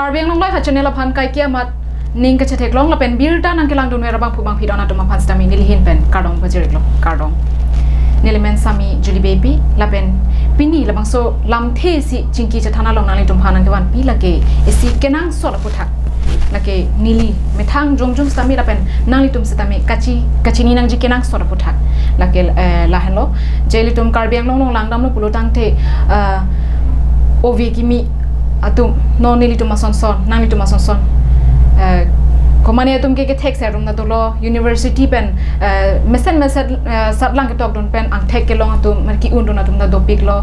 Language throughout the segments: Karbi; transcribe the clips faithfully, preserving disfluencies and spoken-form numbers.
Karbi Anglong Live a-channel aphan kaike amat ning kachetheklong lapen birta nangkelangdunver abangphu bangphidon atum aphan sitame nelihin pen kardom pajirlo, kardom. Nelimen Sami Julie Beypi lapen pini labangso lamthe isi chingki chethan along nanglitum aphan nangkevanpi lake isi kenangsot aphuthak. Lake neli methang jongjong sitame lapen nanglitum sitame kachi, kachini nangji kenangsot aphuthak. Lake, eh, lahenlo. Je ilitum Karbi Anglong along langdamlo pulo tangte, eh, ove kimi atum, non nelitum asonson, nanglitum asonson. Eh, komane atum ke kethekser atum ta dolo, university pen, eh, mesen mesen, eh, satlang ketokdun pen angthek kelong atum, mane ki-undun atum ta dopiklo,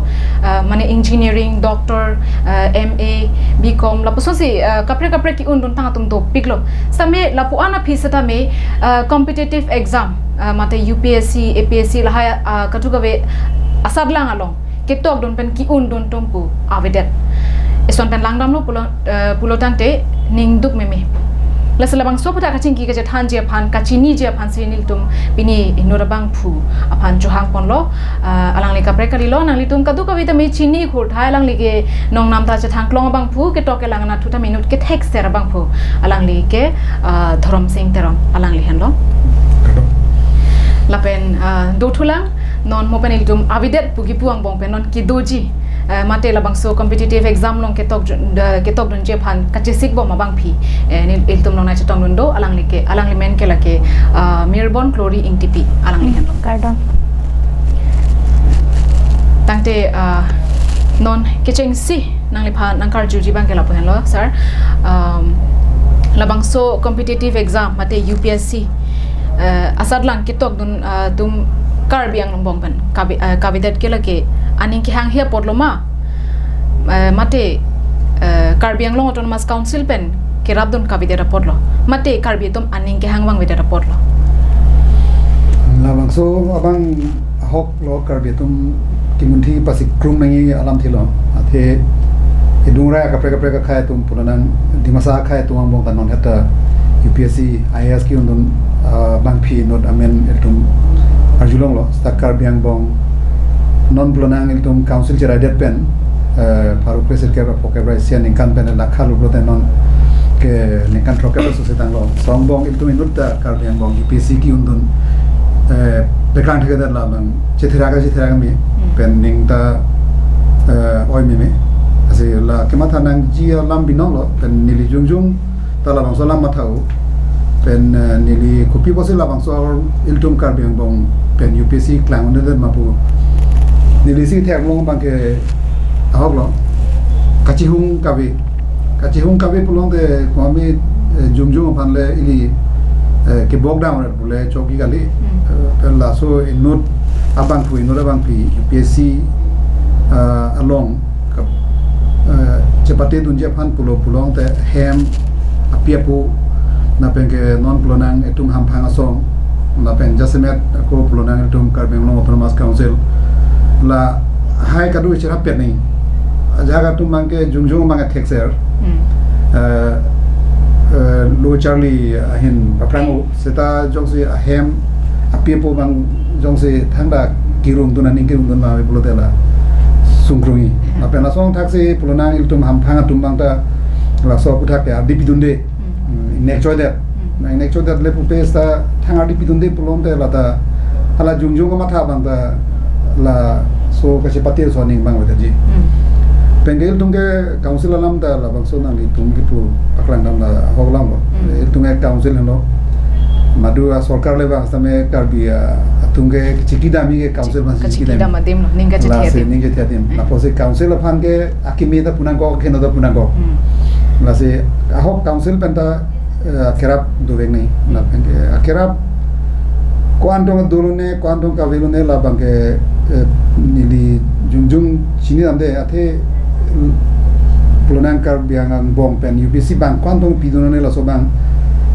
eh, mane engineering, doctor, eh, M A, B Com, lapusonsi, eh, kaprek kaprek ki-undun tang atum dopiklo. Sitame lapu-an aphi sitame, eh, competitive exam, eh, mate U P S C, A P S C lahai, eh, kadokave asatlang along ketokdun pen ki-undun atum pu avedet. Eson pen langdamlo pulo, eh, pulo tangte ning duk meme. Lasi labangso aphuthak kachingki kachethanji aphan, kachiniji aphansi nelitum pini inut abangphu aphan chohangponlo. Ah, alangli kaprek kalilo, nanglitum kadokave tame chini khur thai, alangli ke nongnam ta chethangklong abangphu, ketok kelang anatthu tame inut kethekser abangphu. Alangli ke, ah, Dhorom Sing Teron, alangli henlo. Lapen, ah, dothulang, non mo pen ilitum avedet pu kipu angbong pen non kedoji, eh, mate labangso competitive exam along ketok jun-, da-, ketokdunji aphan kachesikbom abangpi, eh, neli ilitum along nangchetongdun do, alangli ke, alangli men ke lake, ah, Mirbon Glory Ingtipi, alangli henlo. Kardom. Tangte, ah, non kechengsi nangliphan nangkarjuji abang ke lapu henlo, sir. Um, labangso competitive exam mate U P S C, eh, asatlang ketokdun, ah, atum Karbi Anglong angbong pen kave-, eh, kavedet ke lake aning kehanghe apotlo ma, eh, mate, eh, Karbi Anglong Autonomous Council pen kerapdun kavedet apotlo, mate Karbi atum aning kehang vangvedet apotlo? Labangso abang ahoklo, Karbi atum kimunthi pasikrung nangji alamthelo. Athe edung rai kaprek kaprek akhei atum pulo nang, Dimasa akhei atum angbong ta non heta U P S C, I A S ki-undun, ah, abangpi inut amen ilitum arjulonglo. Seta Karbi angbong non pulo nang ilitum council cheraidet pen, eh, pharo kresirkep ra phongokep ra isi aningkan pen la khalo pulote non ke ningkan throkkep ra susetanglo. Laso angbong ilitum inut ta Karbi angbong U P S C ki-undun, eh, pekrang thekthedet labang chetherak chetherak me. Hmm. Pen ning ta, eh, oi meme. Lasi la kematha nangji alam binonglo, pen neli jongjong ta labangso alam matha-o. Pen, eh, neli kopi pusi labangso ilitum Karbi angbong pen U P S C klang-un-edet ma pu neli si theklong abang ke ahoklo. Kachihung kave. Kachihung kave pulote komat, eh, jongjong aphan le ili, eh, kebok dam ret pule chokji kali. Hmm. Eh, pen laso inut abangphu, inut abangpi U P S C, ah, along kap-, eh, chepatedunji aphan pulo pulote hem, api apo, lapen ke non pulo nang itum hamphang asong, lapen jasemet ako pulo nang itum Karbi Anglong Autonomous Council, lahai kado ichera pet ni. Ajahak atum abang ke jongjong abang thekser. Hmm. Eh, eh, lo charli ahin paphrang-o, seta jongsi ahem api apo abang jongsi thangta kerungdun, aning kerungdun ma ave pulote la sungkrungji. Hmm. Lapen lason thaksi pulo nang ilitum hamphang atum abang ta laso aphuthak ke ardi pidunde. Hmm. Hmm, ingnek choidet. Hmm. Na ingnek choidet le pupe seta thang ardi pidunde pulote lata hala jongjong kamatha abang ta laso kachepate aso aning abang aveji. Hmm. Pen ke ilitum ke council alam ta labangso nanglitum kipu paklang dam la ahok langlo. Hmm. Ilitum ke council henlo. Madu asorkar le abang sitame Karbi, ah, atum ke chiki damji ke council abang chiki dam. Chiki dam adim lo, ning kachethek adim. Lasi ning kachethek adim. Hmm. Lapusi council aphan ke akimi ta pu nangkok, akeheno ta pu nangkok. Hmm. Lasi ahok council pen ta, eh, akerap dovek ni. Hmm. Lapen ke akerap ko-an tong dolo ne, ko-an tong kavelo ne labang ke, eh, neli jongjong chinidamde, athe pulo nang Karbi angbong pen U P S C abang ko-an tong pidun ne laso abang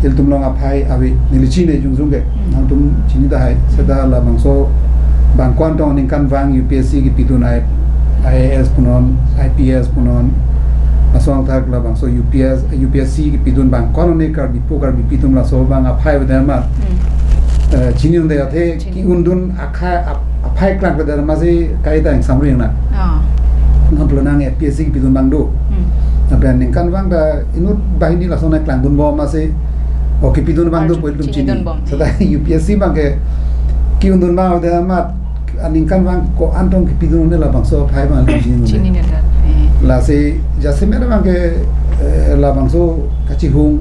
ilitum along aphai ave, neli chini jongjong ke. Hmm. Nangtum chini tahai, seta labangso abang ko-an tong ningkan vang U P S C kipidun, I-, I A S punon, I P S punon, laso angthak labangso U P S, U P S C kipidun abang ko-an ne Karbipo Karbipi atum laso abang aphai avedet ma. Hmm. Eh, chinidamde athe, chini, ki-undun akhei ap-, aphai klangkledet ma si kaita ingsamri na. Ah. Non pulo nang A P S C kipidun abang do. Hmm. Lapen ningkanvang ta inut banghini lason klangdunbom masi, o kipidun abang do Arju po ilitum chini. Chinidunbom. Seta U P S C abangke ki-undun abang ode amat aningkanvang ko-an tong kipidun ne labangso aphai abang ilitum chinidun. Chinidun. Eh. Lasi jasemet abangke, eh, labangso kachihung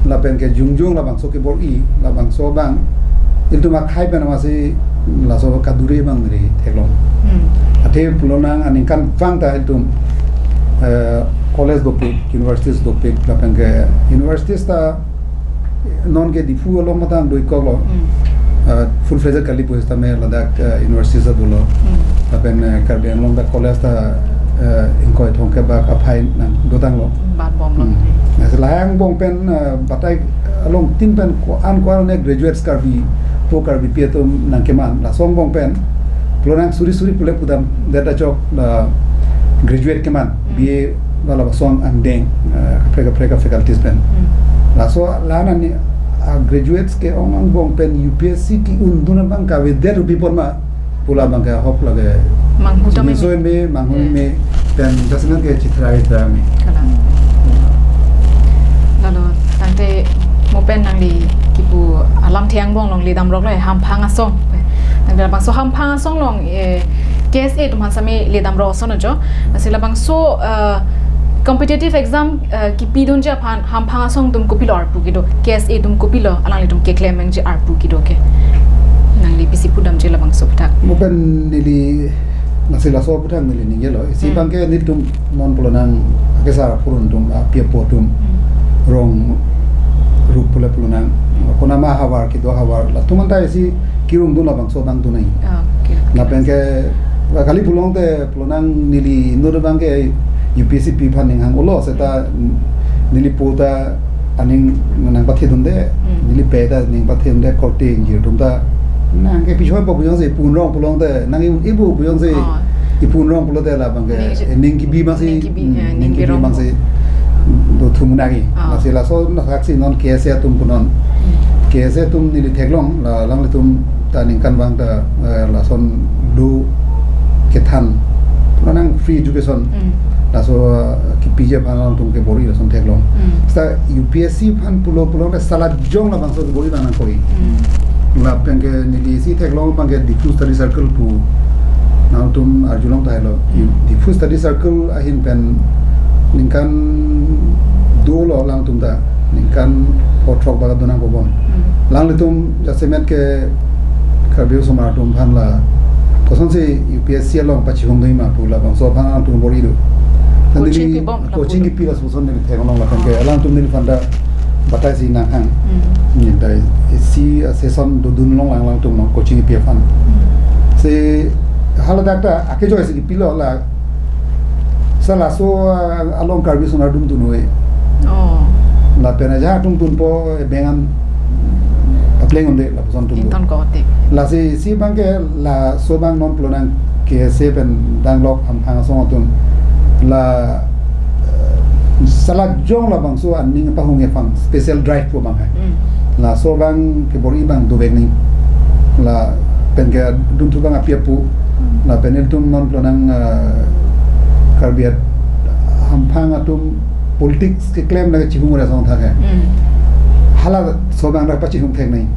lapen ke jongjong labangso kebor-i labangso abang ilitum akhai pen masi laso kaduri abang neli theklong. Hmm. Athe pulo nang aningkanvang ta ilitum, eh, college dopik, universities dopik, lapen ke universities ta non ke Diphu along matang do-ik koklo. Hmm. Eh, full fledged kali pu sitame ladak, eh, universities ta dolo. Hmm. Lapen, eh, Karbi Anglong ta college ta, eh, ingkoi thomkep bak aphai nang dotanglo. Bat bomlo. Hmm. Lasi lahai angbong pen, eh, batai alongtin pen ko-an ko-an ne graduates Karbi, po Karbipi atum nangkeman. Laso angbong pen pulo nang suri suri pule pudamdet ajok la graduate keman. Hmm. B A ba labangso angdeng, eh, kaprek kaprek a-faculties pen. Hmm. Laso la-an ani, ah, graduates ke-ong angbong pen U P S C ki-undun abang kavedet rupi pon ma pu labangke ahok lake. Manghu tame. Chinso me, manghu, eh, me, pen jasemet ke chithra ithra me. Kalang. Lalo, tangte mo pen nangli kipu alamthe angbong along ledamrok le Hamphang Asong. Tangte labangso Hamphang Asong along, eh, K S A atum aphan sitame ledamrok ason ajo. Lasi labangso, eh, competitive exam, eh, kipidunji aphan Hamphang Asong atum kopilo arpu kedo, K S A atum kopilo alanglitum keklem nangji arpu kedo ke? Nangli pisi pudamji labangso aputhak. Mo pen neli lasi laso aputhak neli ningjelo. Isi, hmm, abangke nelitum non pulo nang kesar purun atum, api apo atum, hmm, rong rup pule pulo nang. Hmm. Konama havar kedo havar latum anta isi kirungdun labangso abang dunai. Ah, okay, okay. Lapen ke kali pulote pulo nang neli inut abangke U P S C pi aphan ning hang-olo seta, hmm, neli po ta aning nangpathedunde, hmm, neli pe ta ning pathedunde korte ingjir atum ta nang ke pishoi po buyong si ipun rong pulote nang i-, ibu buyong si, oh, ipun rong pulote labangke ning si, ning kebi abang si, ning kebi, hmm, eh, ning kebi abang si do thum nangji. Ah. Lasi laso asaksi non K S A atum punon. Hmm. K S A atum neli theklong la alanglitum ta ningkanvang ta, eh, lason do kethan pulo nang free education. Hmm. Laso, eh, kipiji aphan alangtum kebor-i lason theklong. Hmm. Seta U P S C aphan pulo pulote salajong labangso kebor-i abang nangkoi. Hmm. Lapen ke neli isi theklong abangke Diphu Study Circle pu nangtum arjulong tahai lo. Hmm. Diphu Study Circle ahin pen ningkan dolo alangtum ta, ningkan pho throk bak adonang pobom. Hmm. Alanglitum jasemet ke Karbi osomar atum aphan la kosonsi U P S C along pachihung doi ma pu labangso aphan alangtum bor-i do. Coaching neli pibom, coaching lapu kipi lapuson neli theklong lapen ke, oh, alangtum neliphan ta batai si nanghang. Hmm. Neli ta isi, uh, session dodun longlang alangtum non coaching kipi aphan. Hmm. Si haladak ta akejoi si kipilo la seta laso, ah, along Karbi osomar atum dunoi. Oh. Lapen ajahak atum dunpo, eh, bengan apleng un'e lapuson atum do. Ington kote. Lasi isi abangke laso abang non pulo nang K S A pen danglok Hamphang Asong atum la, eh, salajong labangso aning pahung aphan special drive pu abang hai. Hmm. Laso abang kebor-i abang dovek nangji. Lapen kedunthu abang api apo. Hmm. Lapen ilitum non pulo nang, eh, Karbi at-, Hamphang atum politics keklem lake chihung ore asong athak ke. Hmm. Halaso abang dak pachihung thek nangji.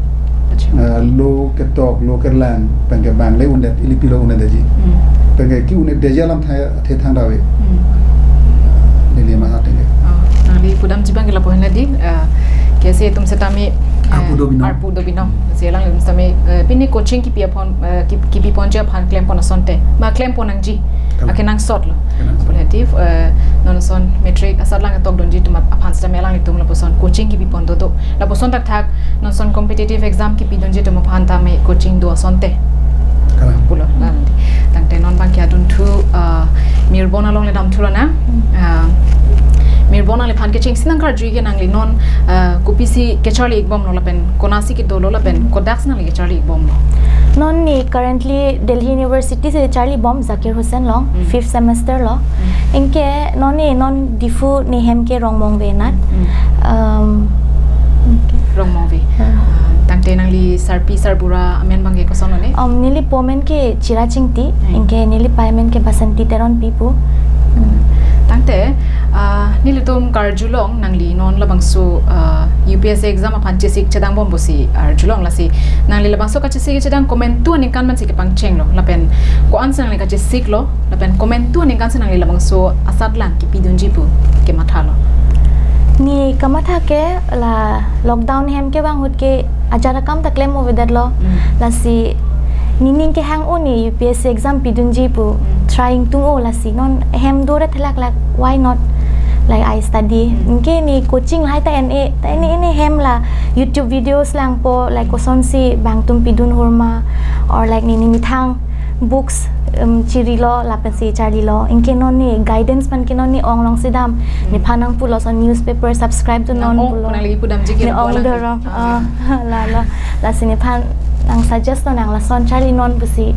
Pachihung. Eh, lo ketok, lo kelang, pen ke bang le un-edet, ili pilo un-edetji. Hmm. Pen ke ki-un-edetji alamthe thang dave. Hmm. Neli ma ateng ke. Oh, nangli pudamji abangke lapu henlo dei, eh, K S A atum setame, eh, arpu do binong. Arpu do binong. Si alanglitum setame, eh, pini coaching kipi aphan, eh, kip-, kipi ponji aphan klem pon asonte. Ma klem pon nangji. Kalang. Akenangsot lo. Akenangsot. Apot hedi, eh, non ason matric asatlang tokdunji atum aphan setame alanglitum lapuson coaching kipi pon dodo. Lapuson thakthak non ason competitive exam kipidunji atum aphan tame coaching do asonte. Kalang. Pulo, la. Tangte non abangke adunthu, ah, Mirbon along le damthu lonang. Ah, Mirbon nangliphan kechengsi nangkarjui ke nangli non, ah, kopisi kecharli-ikbomlo lapen konatsi kedolo lapen kodaksi nangli kecharli-ikbomlo? Non ne currently Delhi University si charlibom, Zakir Hussain along, Hmm. fifth semester lo. Hmm. Anke non ne non Diphu ne hem ke Rongmongve anat. Hmm. Um, Rongmongve. Hmm. Ah, tangte nangli sarpi sarbura amen abangke koson lo ne? Um, neli po amen ke Chira Chingti, Hmm. anke neli pei amen ke Basanti Teronpi pu. Hmm. Tangte, ah, nelitum karjulong nangli non labangso, ah, U P S C exam aphan chesik chedang bom pusi arjulong, lasi nangli labangso kachesik chedang komantu aningkan pensi kepangchenglo, lapen ko-ansi nangli kachesiklo, lapen komantu aningkansi nangli labangso asatlang kipidunji pu kemathalo? Ne kamatha ke la lockdown hem kevang ahut ke ajat akam ta klem avedet lo. Mm. Lasi nening kehang-o ne U P S C exam pidunji pu, mm, trying tung-o, lasi non hem dore thelaklak, why not? Like, I study. Mm. Anke ne coaching lahai ta en-e, ta en-e, en-e hem la YouTube videos langpo, like, kosonsi bang atum pidun hur ma, or like, ne, ne methang books, um, chirilo, lapensi charlilo. Anke non ne guidance pen ke non ne ong along si dam. Mm. Nephan nangpulo, lason newspaper subscribe dun non, nang-ong pulo. Nangli pudamji ke ne ong pulo. Dorong. Ah. Ah, lalo. Lasi nephan nangsuggest non, nang lason charli non pusi.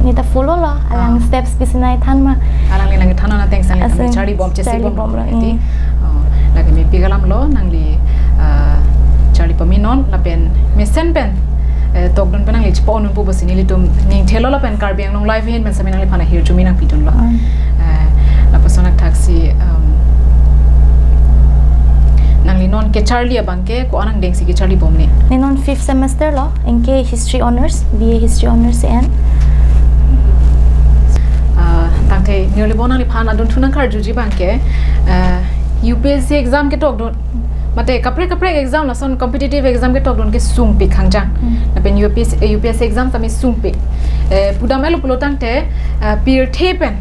Ne ta follow lo, alang, ah, steps pisi nangthan ma. Alangli nangthan non ateng sang, asang charli bom, chesik charli bom, bom lo, lo, iti. Mm. Oh, lake mepi alam lo, nangli, ah, charli pame non, lapen mesen pen, eh, tokdun pen nangli chepo-onpo pusi nelitum ningthelo, lapen Karbi Anglong Live ahin pen sami nangliphan ahirjume nangpidunlo. Mm. Eh, lapuson athaksi, um, nangli non kecharli abang ke ko-an angdengsi kecharli bom ne? Ne non fifth semester lo, anke History Honours, B A History Honours en. Ah, tangte neli bon nangliphan adunthu nangkarjuji abang ke, ah, U P S C exam ketokdun, mate kaprek kaprek exam, lason competitive exam ketokdun ke sungpik hangjang. Hmm. Lapen U P S C, eh, U P S C exam tame sungpik. Eh, pudam elo pulo tangte, eh, pirthe pen,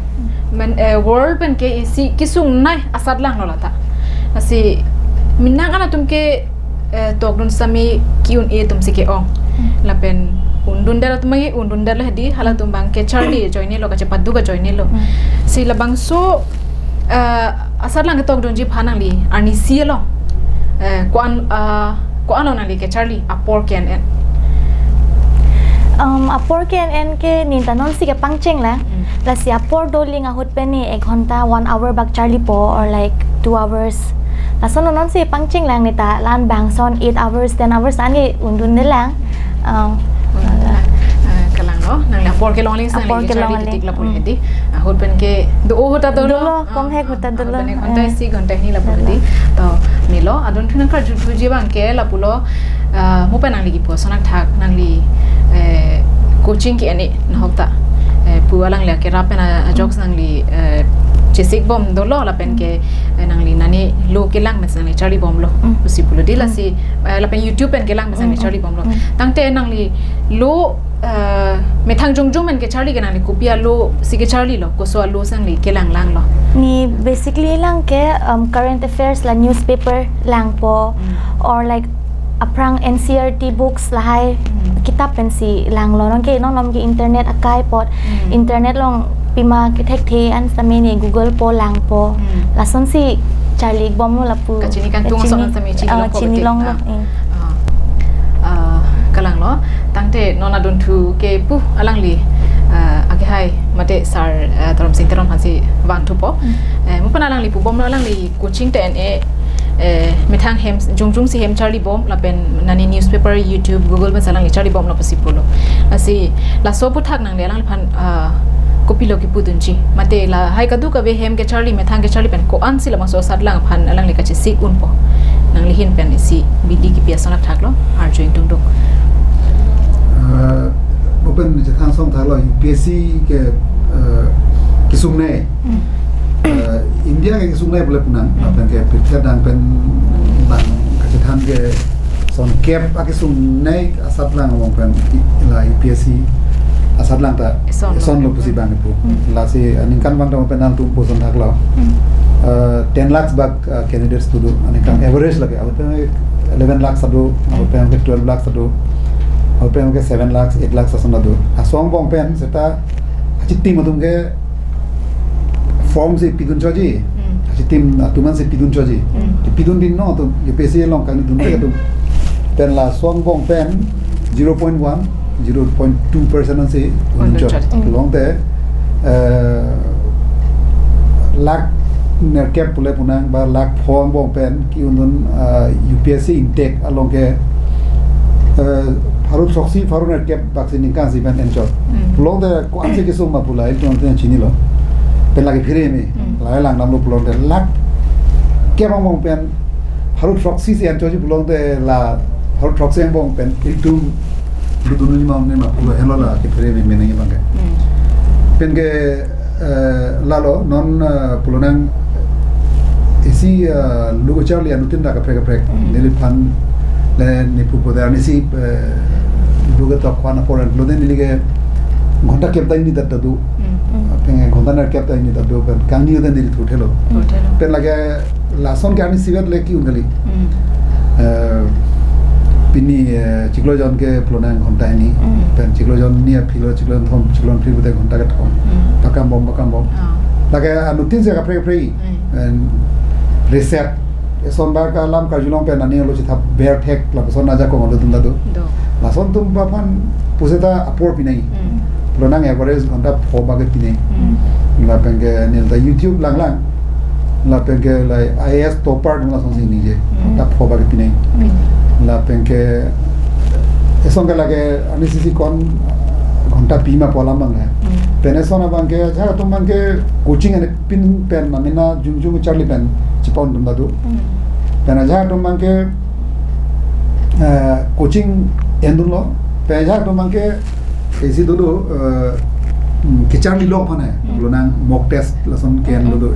men, eh, world pen ke isi kesungnei asatlang lo lata. Lasi menang an atum ke, eh, tokdun sami ke-un-e atumsi ke-ong. Hmm. Lapen undundet atum ke undundet lo hedi, halatum abang kecharli ajoine lo, kachepadu ajoine lo. Hmm. Si labangso, eh, asatlang ketokdunji aphan nangli arnisi along, eh, ko-an, ah, ko-an along nangli kecharli apor ke-en-en? Um, apor ke-en-en ke ne ta nonsi kepangcheng lang. Hmm. Lasi apor doling ahut pen ne ek ghonta, one hour bak charlipo, or like two hours. Lason nonsi pangcheng lang, ne ta la-an bangson eight hours, ten hours an ke undunde lang. Ah, undunde lang. Ah, kalang lo, nangli apor kelong aling sang apor nangli kelong charli aling. Titik lapu, hmm, hedi. Ahut pen ke do ahut ta dolo. Dolo, ah, kong hek ahut ta dolo. Ahut pen ek ghonta, eh, isi ghonta hini lapu, dolo, hedi. To, neli lo adunthu nangkarjuthuji abang ke lapulo, ah, mo pen nangli kipu ason athak nangli, eh, coaching ke-en-e nahok ta, eh, pu alangli kerap pen a-, ajok, hmm, nangli, eh, chesik bom dolo, lapen ke, eh, nangli nani lo kelang mes nangli charli bomlo. Hmm. Pusi pulo di, hmm, lasi, eh, lapen YouTube pen kelang mes nangli, hmm, charli bomlo. Hmm. Tangte nangli lo, eh, methang jongjong pen kecharli ke nangli kopi alosi kecharlilo, koso alosi nangli kelang langlo? Ne basically lang ke, um, current affairs la newspaper langpo, hmm, or like aphrang N C E R T books lahai, hmm, kitap pensi langlo. Non ke, non alom ke internet akai apot, hmm, internet along pima kethekthe an sami ne Google po langpo. Hmm. Lasonsi charli bomlo lapu. Kachini kangtung, kachini, ason sami chini, ah, longpo chini betik. Longlo, ah, eh. Ah, ah, kalang lo. Tangte non adunthu kepu alangli, ah, akehai mate sar, ah, Taramsing Teron aphansi vangthupo. Hmm. Eh, mo pen alangli pu bomlo, alangli coaching ta en-e, eh, methang hem jongjongsi hem charli bom, lapen nani newspaper, YouTube, Google pensi alangli charli bomlo pusi pulo. Lasi laso aphuthak nangli alangliphan, ah, kopilo kipudunji? Mate lahai kadokave hem kecharli, methang kecharli pen ko-ansi labangso asatlang aphan alangli kachesik unpo? Nangli ahin pen isi bidi kipi ason athak lo, arju ingtungduk. Ah, mo pen chethang song thaklo, U P S C ke, ah, kesungnei. Hmm. Eh, India ke kesungnei pule punang, hmm, lapen ke pirthe adang pen bang kachethan ke son kep akesungnei asatlang along pen i-, la U P S C asatlang ta eson lo, eson lo pusi, hmm, bang ipu. Hmm. Lasi, eh, ningkan bang ta mo pen nangtum puson thaklo. Hmm. Eh, ten lakhs bak, eh, candidates tu do, aningkan, hmm, average lake. Ahut pen eleven lakhs ta do, ahut pen ke twelve lakhs ta do, ahut pen ke seven lakhs, eight lakhs ason ta do. Laso angbong pen seta achitim atum ke form si pidun choji. Hmm. Achitim atum an si pidun choji. Hmm. Pidun din no atum, U P S C along kangni dunde atum. Pen laso angbong pen zero point one, zero point two percent ansi pidun chot. Pidun chot. Hmm. Longte, eh, lakh nerkep pule punang ba lakh pho angbong pen ke-undun, eh, U P S C intake along ke, eh, pharo throksi, pharo nerkep baksi ningkan si pen enchot. Hmm. Longte ko-ansi kesung ma pu la ilitum chinilo. Pen lake phere me. Hmm. Lahai langdamlo pulote lak kep angbong pen haru throksi si an choji pulote la haru throksi angbong pen ilitum ludun nima ne ma pulo henlo la kephere me menang abangke. Hmm. Penke, eh, lalo non, eh, pulonang isi, eh, lugo charli anuttin ta kaprek kaprek. Hmm. Neliphan le nipu poda nisi, eh, lugo tok kwana poran pulote neli ke ghonta kep ta ingni dat do. Hmm. Penke ghonta nerkep ta ingni dat do pen kangni udan neli thurthelo. Thurthelo. Pen lake lason ke ani sivet le ki-un kali. Hmm. Eh, pini, eh, chiklo jon ke pulonang ghonta hini. Hmm. Pen chiklo jon ni aphilo, chiklo jon thom, chiklo jon phli pute ghonta kethom. Hmm. Pakam bom, pakam bom. Ah. Lake anuttin si kaprek kaprek. Hmm. Pen reset. Eson bar ke alam karjulong pen aning arlo chithap ber thek lapuson ajakong atum ta do. Do. Lason atum aphan puseta apor pinai. Hmm. Pulonang average ghonta pho bak ke pinai. Hmm. Lapenke neli ta YouTube langlang. Lapenke la I A S topper atum lasonsi ningje. Hmm. Ghonta pho bak ke pinai. Hmm. Lapenke eson ke lake ani sisi kon ghonta pi ma pu alam abang le. Hmm. Pen eson abangke ajahak atum abangke coaching ane pin pen amena jung jung charli pen chipon atum ta do. Hmm. Pen ajahak atum abangke, eh, coaching endunlo. Pen ajahak atum abangke isi do do, eh, mm, kecharli lok aphan hai. Hmm. Pulonang mock test lason ke-en do do.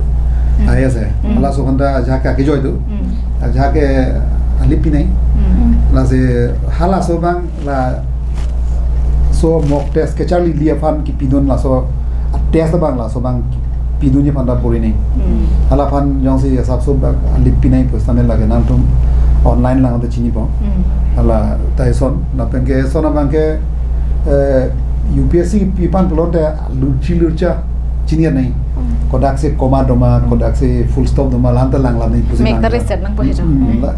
Hmm. I A S hai. Hmm. Halaso aphanta ajahak ke kejoi do. Hmm. Ajahak ke alip pinai. Hmm. Lasi halaso abang laso mock test kecharlili aphan kipidun laso a-test abang laso abang pidunji aphanta puri ni. Hmm. Hala aphan jongsi asapso bak alip pinai pusitame lake nangtum online lang ta chinipo. Hmm. Hala ta eson, lapenke eson abangke, eh, U P S C pi aphan pulote lurchi lurcha chini nai. Hmm. Kodaksi comma doma, hmm, kodaksi full stop doma, la-an ta lang lang nai pusi mek ta nang reset nangpo he jo. Hmm, hmm, la,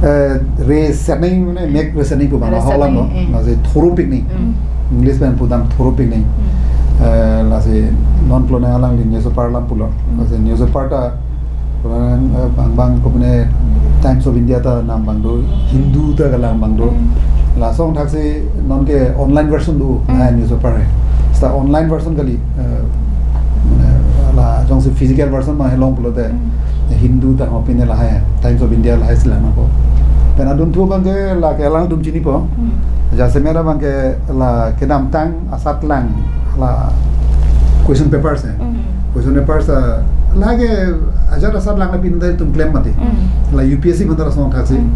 eh, reset nai mane mek reset nai pu bang, reset holam nai, no, eh, lasi thoro pik nai. Hmm. English pen pudam thoro pik nai. Hmm. Eh, lasi non pulonang alangli newspaper alam pulo. Hmm. Lasi newspaper ta pulonang, eh, bang bang kopine Times of India ta nang abang do, Hindu ta kalang abang do. Hmm. Lason thaksi nonke online version do, hmm, ah, newspaper hai. Seta online version kali, eh, mane la jongsi physical version ma helong pulote, hmm, Hindu ta ho pine lahai, Times of India lahai si lang nangpo. Pen adunthu abangke lake alangtum chinipo. Hmm. Jasemet abangke la kedamtang asat lang la question papers hai. Hmm. Question papers, ah, lake ajat asat lang le pin dai tum klem mati. Hmm. La U P S C aphanta lason thaksi. Hmm.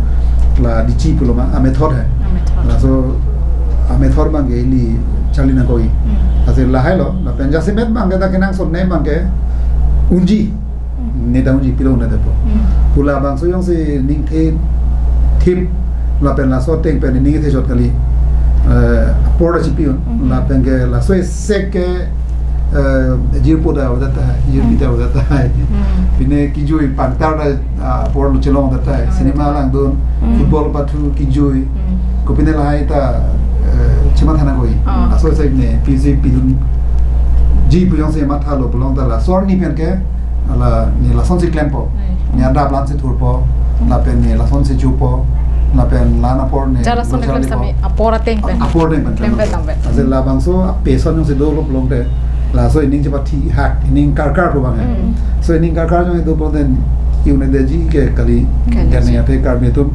La dichi pulo ma, a-method hai. A-method. Laso a-method abangke ili charli nangkok. Hmm. Lasi lahailo, lapen jasemet abangke ta kenangsot ne abangke unji. Hmm. Ne ta unji pilo ne depo. Hmm. Pu labangso jongsi ning the thip lapen laso ateng pen ning the chot kali. Eh, apor ta chipi-un. Hmm. Lapenke laso esek ke, eh, jirpo ta avedet tahai, jirpi ta avedet tahai. Hmm. Pine kijui pangtar ta, ah, apor lo chelong avedet tahai. Hmm. Cinema langdun, hmm, football pathu kijui. Hmm. Kopine lahai ta, eh, chematha nangkok. Ah. Laso esek ne pisi pidunji pu jongsi mathalo pulote laso arni penke, ala ne lasonsi klempo. Hmm. Ne adap la-ansi thurpo. Hmm. Lapen ne lasonsi chupo. Lapen la-an apor ne jara son ne klem sami apor ateng pen. Apor ateng pen klem pen tang pen. Lasi labangso apeson jongsi dolo pulote laso ining chepathi hak, ining karkar pu abang hai. Hmm. So ining karkar jongsi do pulote un'edetji ke kali. Kali. Jan ne athe Karbi atum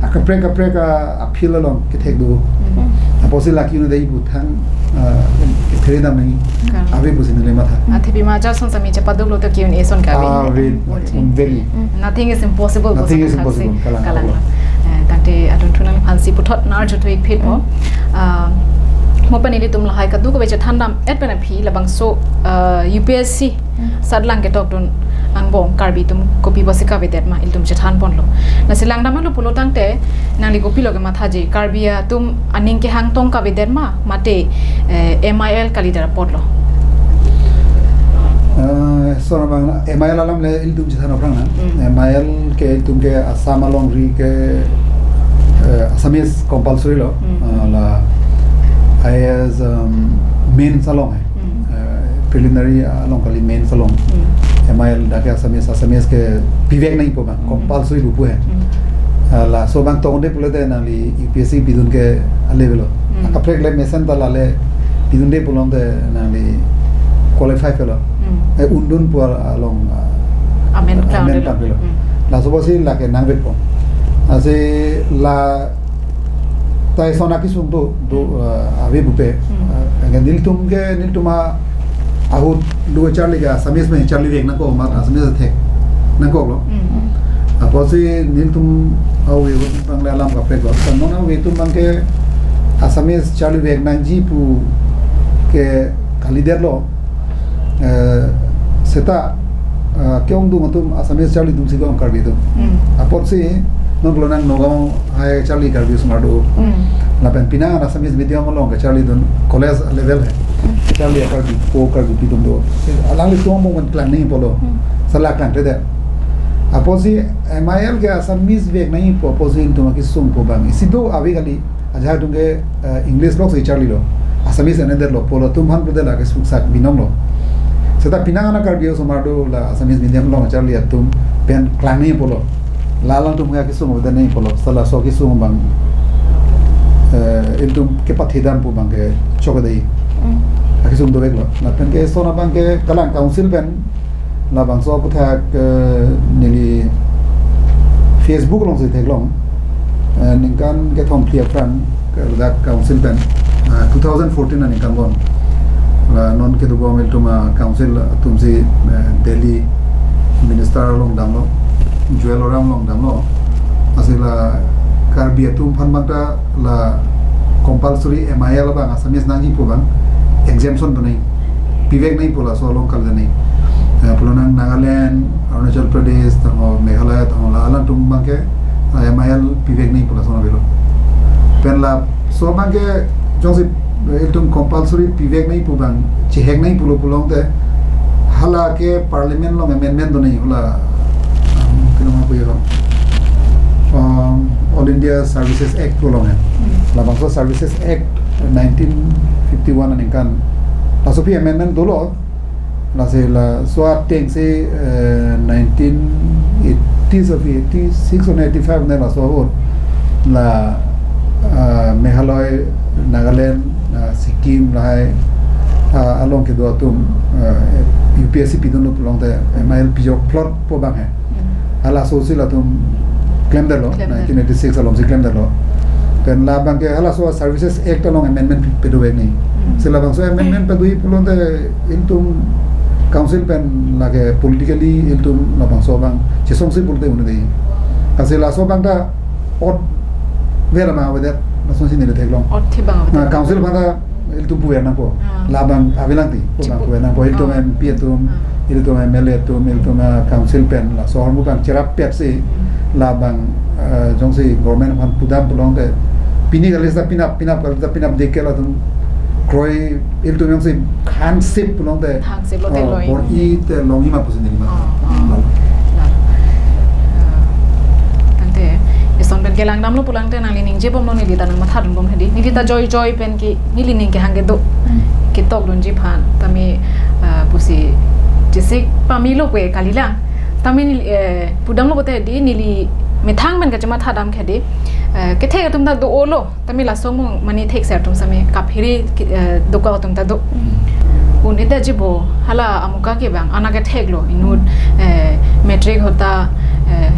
akaprek kaprek a, a-field along kethek do. Hmm. Apotsi lake un'edet pu thang, ah, kethek dam nangji. Kali. Ave pusi neli matha. Athe pima jara son sami chepaduklo to Q and A son ke ave. Ave, un'edetji. Un'edetji. Hmm. Nothing is impossible. Nothing is impossible. Kalang, kalang. Kalang. Eh, tangte adunthu nangliphansi puthot nar juthu ik phit mo. Hmm. Ah, mo pen ilitum lahai kadokave chethan dam-et pen aphi labangso, ah, U P S C, hmm, asat lang ketokdun angbong Karbi atum kopi pusi kavedet ma ilitum chethan ponlo. Lasi langdamlo pulo tangte nangli kopilo kemathaji, Karbi atum aning kehang tong kavedet ma mate, eh, M I L kalidet apotlo? Eh, so abang M I L alam le ilitum chethan aphrang na. Hmm. M I L ke ilitum ke Assam alongri ke, eh, Assamese compulsory lo. Hmm. Ah, la I A S, um, mains along hai. Hmm. Eh, preliminary along kali, mains along. Hmm. M I L dak ke Assamese, Assamese ke pivek nangpo abang, hmm, compulsory pu pu hai. Hmm. Ah, laso abang tongde pulote nangli U P S C pidun ke a-level lo. Hmm. Akaprek le mesen ta lale pidunde pulote nangli qualify avelo. Hmm. eh, undun pu along, ah, amen, amen klang klang dolo. Dolo. Hmm. Laso apotsi lake nangvekpo. Lasi la ta eson akesung do, do, hmm, ah, ave pupe. Hmm. Ah, anke nelitum ke, nelitum a ahut do charli ke Assamese pen charlivek nangkok, mat Assamese thek nangkoklo. Hmm. Apotsi nelitum ave abang le alam kaprek lo. Tan non ave atum abang ke Assamese charlivek nangji pu ke kalidetlo. Eh, seta, eh, ke-ongdung atum Assamese charlidunsi ke-ong Karbi atum. Hmm. Apotsi non pulo nang Nagaon hai charli Karbi osomar do. Hmm. Lapen penang an Assamese medium along kacharlidun college level hai. Hmm. Charli a-Karbipo Karbipi atum do. Alanglitum abang klang nangji pulo. Hmm. Sala klangkledet. Apotsi M I L ke Assamese vek nangji pu apotsi nelitum akesung pu abang isi do ave kali. Ajahak atum ke, eh, English alongsi charlilo. Assamese endet lo pulo, atum aphan pulote lake suksak binong lo. Seta penang an a-Karbi osomar do la Assamese medium along charli atum pen klang nangji pulo. La alangtum ke akesung avedet nangji pulo. Sala laso akesung abang, eh, ilitum kepathedam pu abang ke chokdei. Mm. Akesung doveklo. Lapen ke eson abang ke kalang council pen labangso aputhak, eh, neli Facebook alongsi theklong, eh, ningkan kethom phli aphrang ke ladak council pen, eh, two thousand fourteen aningkan bon. La non kedobom ilitum a-council atumsi, eh, Delhi minister along damlo, Jual Oram along damlo. Lasi la Karbi atum aphan abang ta la compulsory M I L abang Assamese nangji pu abang exemption do nangji, pivek nangji pu laso along kalidet nangji. Eh, pulo nang Nagaland, Arunachal Pradesh, tangho Meghalaya, tangho la alangtum abang ke, eh, M I L pivek nangji pu laso nang avelo. Pen laso abang ke jongsi, eh, ilitum compulsory pivek nangji pu abang, chihek nangji pulo pulote, hala ke parliament along amendment do nangji, hala, um, kenama pu yo, um, All India Services Act pu along ya. Hmm. Labangso Services Act nineteen fifty-one aningkan. Laso aphi amendment dolo. Lasi laso atengsi, eh, nineteen eighty so aphi, eighty-six or eighty-five ne laso ahut. La, ah, Meghalaya, Nagaland, ah, Sikkim lahai, ah, along kedo atum, ah, U P S C pidunlo pulote M I L pijokplot pu abang he. Hmm. Halaso si latum klemdetlo, klemdet. Nineteen eighty-six alongsi klemdetlo. Pen labang ke halaso Services Act along amendment pi-, pidovek nangji. Hmm. Si labangso amendment pidoji pulote ilitum council pen lake politically ilitum labangso abang chesongsi pulote un-edetji. Lasi laso abang ta ot ver ma avedet, lasonsi neli theklong. Ot thi abang avedet. Ah, council aphan ta ilitum puver nangpo. Ah. Labang avelang ti, pu abang chipu-, puver nangpo. Ilitum, ah, M P atum, ah, ilitum M L A atum, ilitum, ah, council pen, laso ahormu abang cherap pet si, hmm, labang, ah, jongsi government aphan pudam pulote, pini kali seta pinap, pinap kali seta pinap dik ke latum kroi, ilitum jongsi thangsip pulote, thangsip lote, oh, loi. Bor-i te longji ma pusi neli ma. Oh, oh. Lalo. Ah, tangte, eson pen kelang damlo pulote nangli ningjebomlo, neli ta nangmathadunbom hedi. Neli ta joijoi pen ke, neli ning kehang kedo. Hmm. Ketokdunji aphan. Tame, ah, pusi chesik pamelo pu kalilang. Tame neli, eh, pudamlo pulote hedi, neli methang pen kachemathadam ke hedi. Eh, kethek atum ta do-olo. Tame laso mo mane thekser atum same kaphere ke, eh, dokok atum ta do. Hmm. Un-edetji bo, hala amuka ke abang, ana ketheklo, inut, eh, matric ahut ta, eh,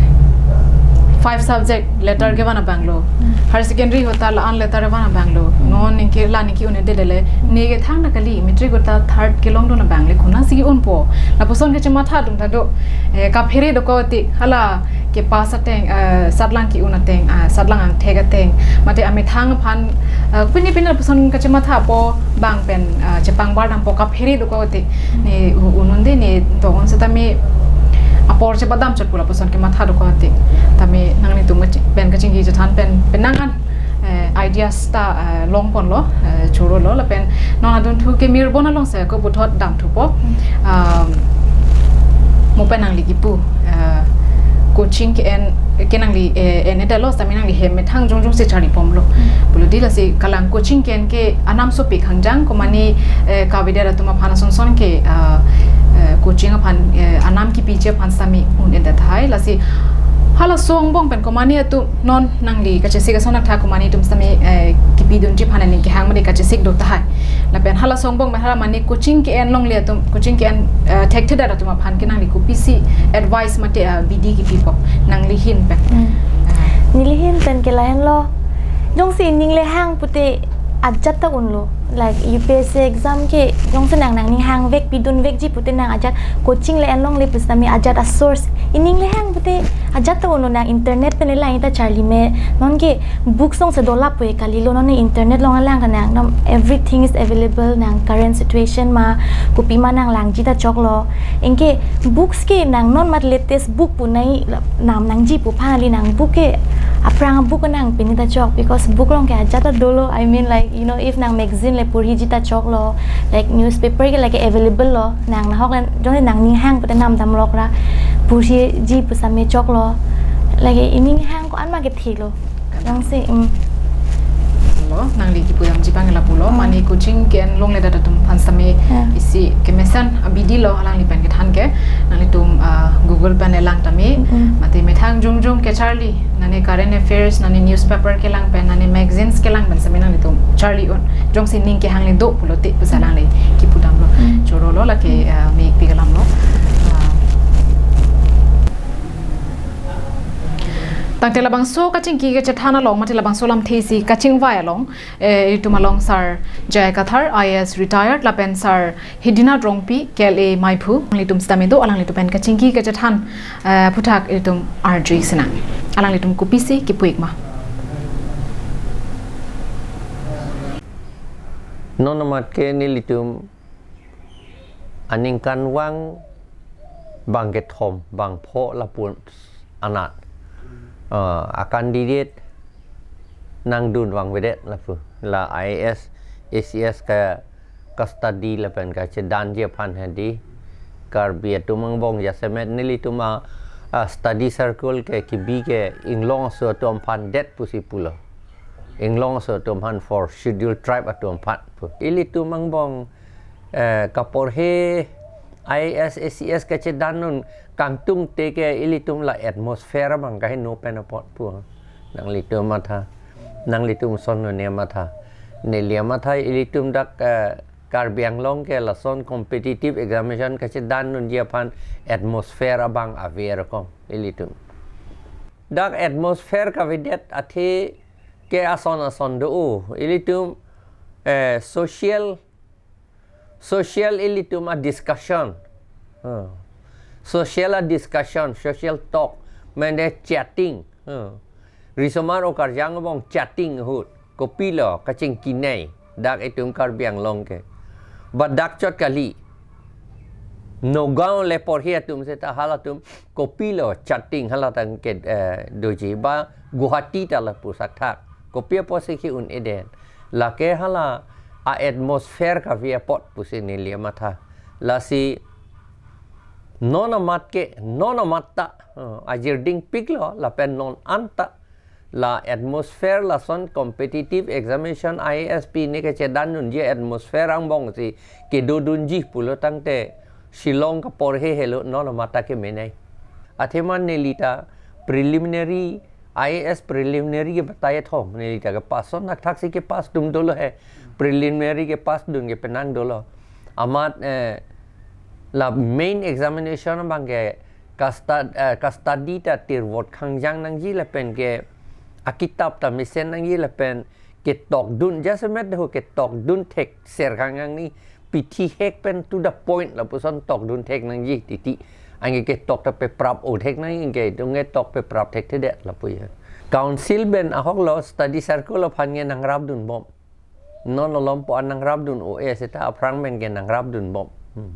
five subject letter kevan abanglo. Hmm. Higher secondary ahut ta la-an letter van abanglo. Hmm. Non ningke la ningke un-edetdele, ne kethang na kali, matric ahut ta third kelongdun abang le, konatsi ke-unpo. Lapuson kachemathadun ta do, eh, kaphere dokok tik, hala kepass ateng, eh, satlang ke-un ateng, ah, satlang angthek ateng, mate amethang aphan, eh, pini pini lapuson kachemathapo abang pen, ah, chepangbar dampo, kaphere dokok tik, ne u-, un-unde ne dogon setame apor chepadam chot pu lapuson kematha dokok tik, tame nanglitum kachi-, pen kachingki chethan pen, penang an, eh, ideas ta, eh, longponlo, eh, chorolo, lapen non adunthu ke mirbon alongsi ako puthot damthupo. Hmm. Um, mo pen nangli kipu, eh, coaching ke-en, ke nangli, eh, en-edetlo, setame nangli hem methang jongjong si charlibomlo. Hmm. Pulo hedi lasi kalang coaching ke-en ke anam sopik hangjang, komane, eh, kavedet atum aphan asonson ke, ah, eh, coaching aphan, eh, anam kipiji aphan setame un-edet tahai, lasi halaso angbong pen komane atum non nangli kachesik ason athak komane atum setame, eh, kipidunji aphan aning kehang mane kachesik do tahai. Lapen hala songbong pen hala mane coaching ke-en longle atum, coaching ke-en, eh, thekthedet atum aphan ke nangli kopisi advice mate, eh, bidi kipipo nangli ahin pen. Hmm. Ah. Neli ahin pen ke lahenlo. Jongsi ining le hang pute ajat ta unlo. Like U P S C exam ke jongsi nang nangning hangvek pidunvekji pute nang ajat coaching le-en longle pusitame ajat a-source. Ining le hang pute ajat ta unlo, nang internet pen le lang-i ta charli me. Non ke books along si dolap pu kalilo, non internet along lang ta nang. Nang everything is available, nang current situation ma, kopima nang langji ta choklo. Anke books ke nang non mat latest book pu nai nam nangji pu aphan kali, nang book ke aphrang book nang pini ta chok, because book along ke ajat ta dolo. I mean, like, you know, if nang magazine le porhiji ta choklo, like newspaper ke lake available lo, nang nahok le jong nangning hang pute nam damlok ra porhiji pusitame choklo. Lake ining hang ko-an ma kethelo. Jongsi, mm. Lo, nangli kipu damji abang lapulo, Hmm. mane coaching ke-en longledet atum aphan sitame Hmm. isi kemesen abidi lo alangli pen kethan ke, nanglitum, ah, Google pen le lang tame, Hmm. mate methang jongjong kecharli, nane current affairs, nane newspaper kelang pen, nane magazines kelang pen sitame nanglitum charli un. Jongsi ning kehang le do pulote pusi alangli kipu damlo. Hmm. Chorolo lake, ah, mepik alam lo. Ah. Tangte labangso kachingki kachethan along, mate labangso lamthe isi kachingvai along, eh, itum along Sar J I Kathar, I A S retired, lapen Sar Hidinath Rongpi, K L A maiphu, alanglitum sitame do, alanglitum pen kachingki kachethan, eh, aphuthak itum arju-ik sinang. Alanglitum kopisi kipu-ik ma. Non amat ke nelitum aningkanvang bang kethom, bang pho lapu anat, ah, a-candidate nangdunvang avedet lapu. La I A S, A C S ka, ka-study lapen kachedanji aphan hedi. Karbi atum angbong jasemet nelitum a, a-study circle ke kibi ke inglong aso atum aphan det pusi pulo. Inglong aso atum aphan, for Scheduled Tribe atum aphan pu. Ilitum angbong, eh, kaporhe I A S, A C S kachedan un kangtung te ke ilitum la atmosphere abang kaheno pen apot pu. Nanglitum matha, nanglitum ason ne matha. Neli amatha ilitum dak, eh, Karbi Anglong ke lason competitive examination kachedan unji aphan atmosphere abang ave kong ilitum. Dak atmosphere kavedet athe ke ason ason do, ilitum, eh, social, social ilitum a-discussion. Hmm. Social a-discussion, social talk, mane chatting. Hmm. Risomar okarjang angbong chatting ahut. Kopilo kachingki nei dak itum Karbi Anglong ke. Ba dak chot kali. Nagaon le porhi atum seta halatum kopilo chatting halatang ke, eh, doji ba Guwahati ta lapu sakthak. Kopi apotsi ke-un-edet. Lake hala a-atmosphere kave apot pusi neli amatha. Lasi non amat ke, non amat ta, eh, ajirding piklo, lapen non anta la atmosphere lason competitive examination I A S P ne kachedan unji atmosphere angbong si kedodunji pulo tangte Shillong kaporhe helo non amat ta keme nei. Athema neli ta preliminary, I A S preliminary ke batai thom, neli ta kepass, ason thakthak si kepass dun dolo he. Preliminary kepass dun ke penang dolo. Amat, eh, la main examination abang ke ka-sta-, eh, ka-study ta tirvot khangjang nangji lapen ke akitap ta mesen nangji lapen ketokdun, jasemet ho ketokdun thekser khangjang ni, pithi hek pen to the point lapuson tokdun thek nangji titi. Anke ketok ta peprap-o thek nangji, anke itum ketok peprap thekthedet lapu ya. Council pen ahoklo, study circle aphan ke nangrapdunbom. Non alompo an nangrapdun-o-e seta aphrang pen ke nangrapdunbom. Hmm.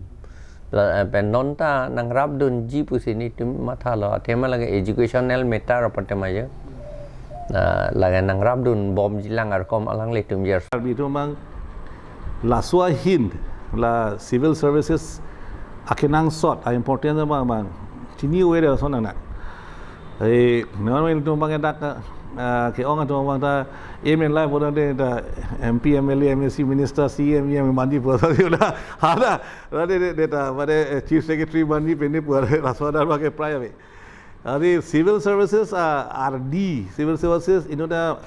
La, eh, pen non ta nangrapdunji pusi nelitum mathalo, athema lake educational matter apot tema jo. Na, lake nangrapdunbomji lang arkom alanglitum jer. Karbi atum abang laso ahin la civil services akenangsot a-importance abang abang chini-o-edet ason nang nang. Eh, memang ilitum abang dak, eh, ke-ong atum abang ta aim in life bodan de ta M P, M L A, M A C, minister, C E M, E M, manji pu sa hala, hala, hala de, de, de ta, pada, eh, chief secretary manji pen pu laso adan abang ke prai ave. Adi civil services, ah, R D, civil services, inut ta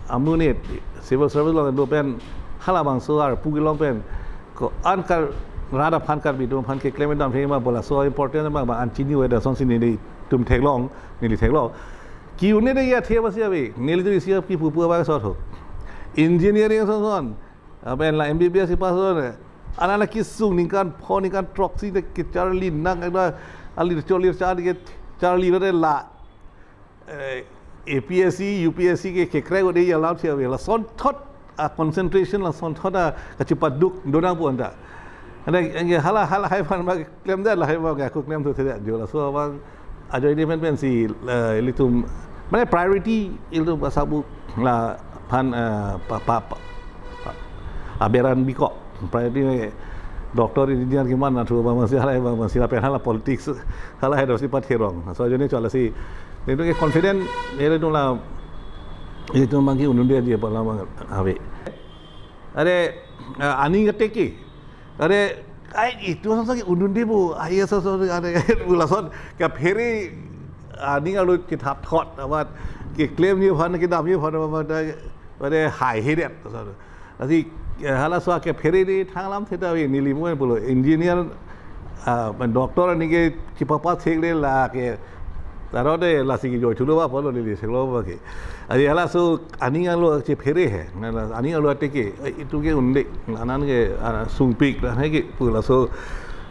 amonit, civil service along do pen Halabangso arpu kelong pen ko-an kar rat aphan, Karbi atum aphan keklem dam thema bola so important abang, bang an chini weda son si nelitum theklong, neli theklong. Ki-un-e de ya thema si ave, nelitum isi ap kipu pu abang so tho. Engineering son son, aben la M B B S pass son. Anana kisung ningkan pho ningkan throksi de kecharli nang ada ali charli cha de kecharli de la. Eh, A P S C, U P S C ke kekrek ode ya lam si ave, lasonthot a concentration, lasonthot a kachipaduk do nangpo anta. Ane, ane hala, hala hai aphan ma klem da, lahai ma ke aku klem tu tidak jo, laso abang ajoine pen pen si, eh, ilitum, mane priority ilitum pasabuk laphan, eh, pa, pa, pa, pa, aberan bikok. Priority ne doctor, engineer keman na thu abang si halai abang si lapen hala politics, halai do si patherong. So ajoine chola si, nelitum ke confident, nelitum la, nelitum abang ke un-un de ji pala abang ave. Are, ah, aning ateke. Are, ai, itum asonsi ke un-un de bo, I A S asonsi, are, pu lason kaphere aning arlo chethapthot, amat keklem ni aphan, kedam ni aphan, amat, are, haihedet. Lasi, eh, halaso akephere de thang alam theta ave, neli mo pulo, engineer, ah, doctor ani ke chipapass thek le lake, taro de lasi kejoi thulo ba pulo, neli theklo ba ke. Ari halaso aning arlo chephere he, na la aning arlo ateke, eh, itum ke un-e, anan ke, ah, sungpik, na he ke pu laso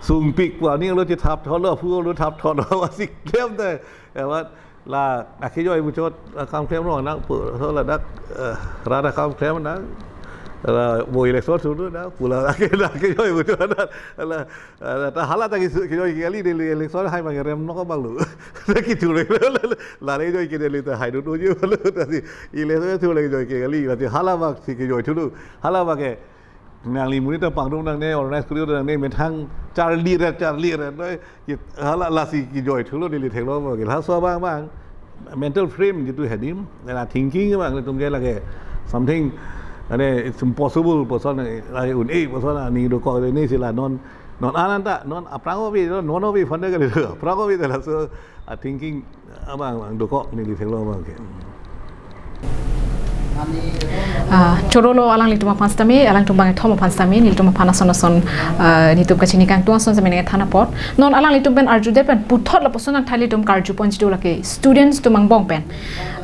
sungpik pu aning arlo chethapthotlo, aphu arlo thapthotlo, lasi klem de, ya, amat la akejoi muchot akam klem rong nang pu so ladak, eh, rat akam klem nang la bo election sunu nang pu la ake, la akejoi muchot nang la, la ta hala ta ki, kejoi kali, neli election hai abang rem nok abang lo. La kitu le, la le joi ke neli ta hai dun uji lo, ta si election tu le joi ke kali, la ti hala abang si kejoi thulo, hala abang ke nangli monit ta pangrum nangne, organize kuri nangne, methang charli ret, charli ret noi, ki hala lasi kejoi thulo, neli theklo mo ke. Laso abang abang mental frame jitu hedim, la thinking abang tum ke lake something, ane, it's impossible pu ason, la un-e pu ason aning dokok ne si la non, non an anta, non aphrang ave, non ave aphan ke le, aphrang ave ta laso a thinking abang, abang dokok neli theklo abang ke. Ah, choro lo alanglitum aphan sitame, alangtum bangkethom aphan sitame, nelitum aphan ason ason, ah, nelitum kachini kangtung ason sitame nangthan apot. Non alanglitum pen arjudet pen puthot lapuson nangthan, nelitum karju pon jitu lake students atum angbong pen.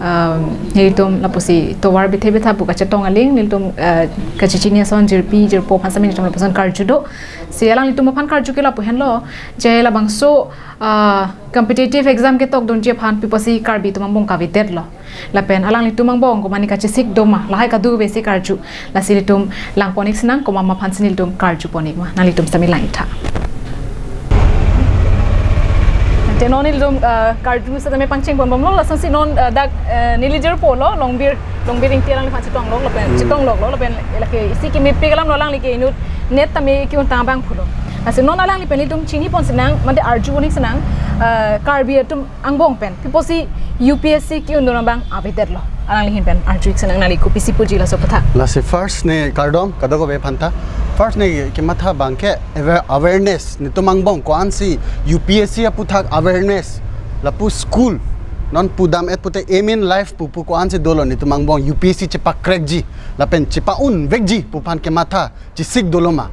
Ah, nelitum lapusi tovar bithe bitha pu kachetong aling, nelitum, ah, kachechini ason jirpi jirpo aphan sitame nelitum lapuson karju do. Si alanglitum aphan karju ke lapu henlo, je labangso, ah, competitive exam ketok dunji aphan pi apotsi Karbi atum angbong kavedetlo. Lapen alanglitum angbong komatne kachesik doma, lahai kadokave si karju. Lasi nelitum lang pon-ik sinang, komat ma aphan si nelitum karju pon-ik ma, nanglitum sitame lang-ik tha. Te non nelitum, ah, karju sitame pangcheng pon bomlo, lasonsi non, ah, dak, ah, neli jirpo lo, Longbir, Longbir Ingti alangliphan chetong lok, lapen, hmm, chetong loklo, lapen lake isi kemepik alam lo, alangli ke inut net tame ke-un tang abang pulo. Lasi non alangli pen nelitum chini pon sinang, mate arju pon-ik sinang, ah, Karbi atum angbong pen pi apotsi U P S C ke-un dun abang avedetlo, alangli ahin pen arju-ik sinang, nangli kopisi puji laso aphuthak. Lasi first ne kardom kadokave aphanta. First ne kematha abang ke aware-, awareness, netum angbong ko-ansi U P S C aphuthak awareness, lapu school non pudam-et pute aim in life pu pu ko-ansi dolo, netum angbong U P S C chepakrekji lapen chepa-unvekji pu aphan kematha chesik dolo ma.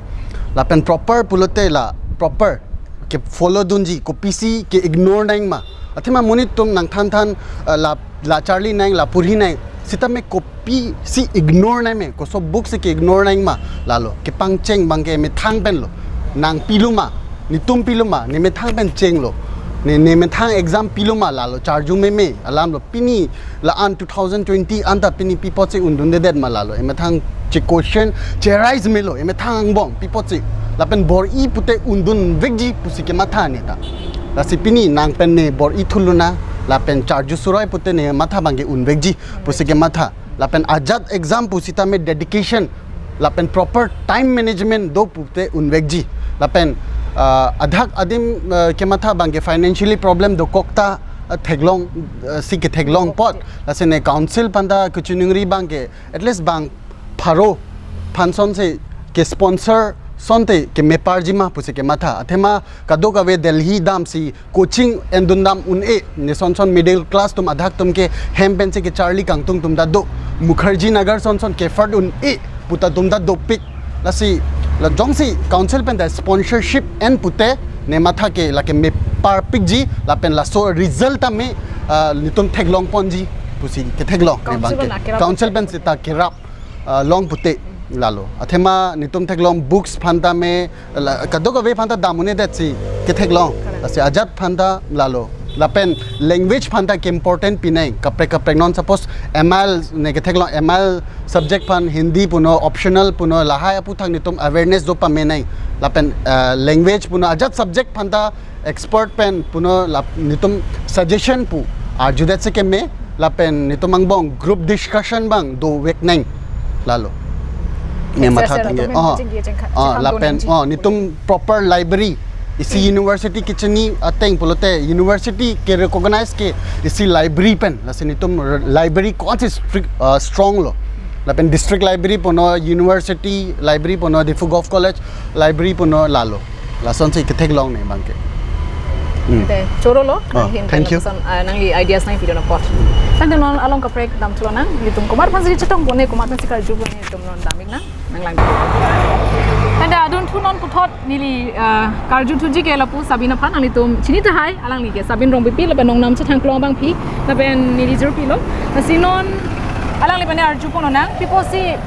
Lapen proper pulote la proper ke-follow dunji, kopisi ke-ignore nang ma. Athema monit atum nangthan than, eh, la, la charli nang, la puri nang. Sitame kopisi ignore nang me, koso book si ke-ignore nang ma lalo. Kepangcheng abang ke methang pen lo. Nang pilo ma, netum pilo ma, ne methang pen chenglo. Ne, ne methang exam pilo ma lalo. Charju meme alam lo. Pini la-an two thousand twenty anta pini pi apotsi un dundedet ma lalo. Emethang che-question, che-arise melo, emethang angbong pi apotsi. Lapen bor-i pute un dunvekji pusi kematha ne ta. Lasi pini nang pen ne bor-i thuluna, lapen charju suroi pute ne matha abang ke-unvekji pusi kematha. Lapen ajat exam pusitame dedication lapen proper time management do pute unvekji. Lapen, ah, adak adim, ah, kematha abang ke financially problem dokok ta, ah, theklong, ah, si ketheklong apot. Lasi ne council aphanta kachiningri abang ke at least bang pharo aphan sonsi ke-sponsor asonte kemeparji ma pusi kematha. Athema kadokave Delhi damsi coaching endun dam un-e, ne son son middle class atum adak atum ke hem pensi kecharli kangtung atum ta do. Mukherjee Nagar son son ke-afford un-e. puta atum ta dopik. Lasi, la jongsi council pen ta sponsorship en pute, ne matha ke lake me parpikji, lapen laso result tame, ah, netum theklongponji pusi ketheklong, ne Council abang ke. pen akerap Council pen seta kerap, ah, long pute lalo. Athema netum theklong books aphan tame, la, kadokave aphan ta dam un-edetsi ketheklong. Correct. Lasi ajat aphan ta lalo. Lapen language aphan ta ke important pinang. Kaprek kaprek non suppose M I L ne ketheklong M I L subject aphan Hindi puno optional puno lahai aphuthak netum awareness do pamenang. Lapen, eh, language puno ajat subject aphan ta expert pen puno lap netum suggestion pu arjudetsi keme lapen netum angbong group discussion abang doveknang lalo. Ne Yes, matha yes, tangke. netum Oh. chingki chingkha- Oh, chingkha lapen donangji. Oh, netum proper library. Isi university kechini ateng pulote university ke recognize ke isi library pen. Lasi netum r-, library ko-ansi strict, uh, strong lo. Lapen district library puno, university library puno, Diphu Govt College library puno lalo. Lasonsi ketheklong ne abang ke. Hmm. Te, choro lo, Oh, nanghin thank pen you. lapuson, ah, nangli ideas nang video na pot. Tangte non along kaprek damthu lonang, netum komat aphansi chetongpon ne, komat aphansi karjupon ne, netum non damik nang, nanglang. Tangte adun thu non puthot neli, ah, karju thuji ke lapu Sabin aphan, nanglitum chini tahai, alangli ke Sabin Rongpipi, lapen Nongnam Chethangklong abangpi, lapen neli jirpi lo. Lasi non alangli pen arjupon lonang, pi apotsi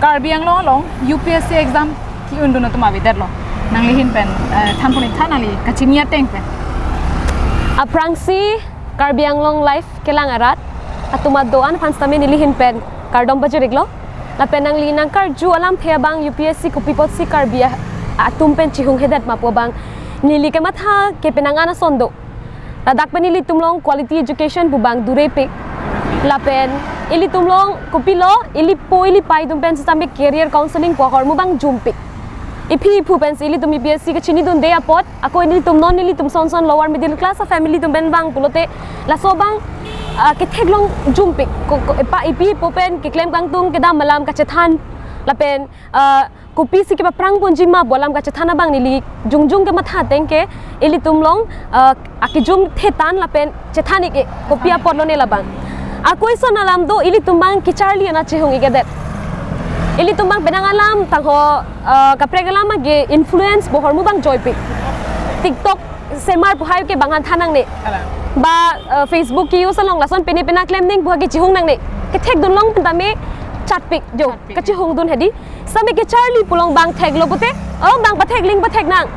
Karbi Anglong along U P S C exam ke-un dun atum avedetlo. Nangli ahin pen, eh, thanpon ik tha nangli kachini ateng pen. Aphrangsi Karbi Anglong Live kelang arat atum do-an aphan sitame neli ahin pen kardom pajir-iklo. Lapen nangli nangkarju alamthe abang U P S C kopi apotsi Karbi a-, atum pen chihunghedet ma pu abang neli kematha kepenang an ason do. Ladak pen ilitum along quality education pu abang durepik. Lapen ilitum along kopilo, ili po ili pai atum pen sitame career counseling pu ahormu abang jumpik. Iphi iphu pensi ilitum U P S C kachinidunde apot, ako ilitum non ilitum son son lower middle class a family atum pen abang pulote laso abang, ah, ketheklong jumpik. Ko, ko, epa ipi ipo pen keklem kangtung kedam alam kachethan. Lapen, ah, kopisi kepaphrangponji ma pu alam kachethan abang neli jongjong kematha ateng ke ilitum along, ah, akejum thetan lapen chethan-ik-e kopi apotlo ne labang. Ako ison alam do ilitum abang kecharli an achihung-ik-edet. Ilitum abang penang alam tangho, ah, kaprek alam age influence pu ahormu abang joipik. TikTok semar pu hai ke bang han than nangne. Kalang. Ba, ah, Facebook ke-use along lason pine pina klem ning pu hai ke chihung nangne. Kethekdun long pen tame chatpik jo. Chatpik. Kachihungdun hedi. Sitame kecharli pu along bang theklo pute, oh, bang pathek ling pathek nang.